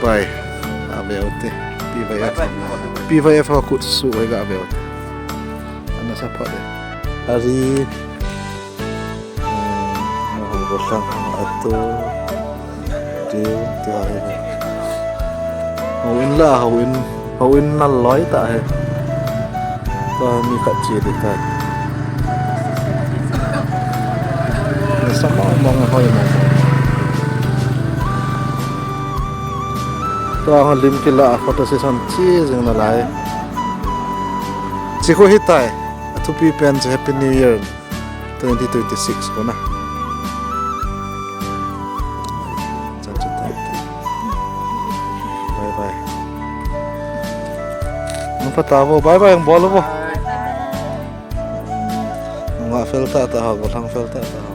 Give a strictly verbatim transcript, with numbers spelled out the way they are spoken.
Pai. Ave ute. P Y F. P Y F ho kutsu oi ga ave ute. Ana sa pha de. Ari. Houin la, houin, houin nal loi ta he. Tua mi khat che di ta. Nasa mong mong hoi mong. Tua lim kila photo session che jing nalai. Chi khu hitai. Athupi pen chu Happy New Year twenty twenty-six kona. Chan chu tai. Bye bye. Nung pha ta vo. Bye bye, bol vo. Nung a fel ta ta ha, gollhang fel ta ta ha.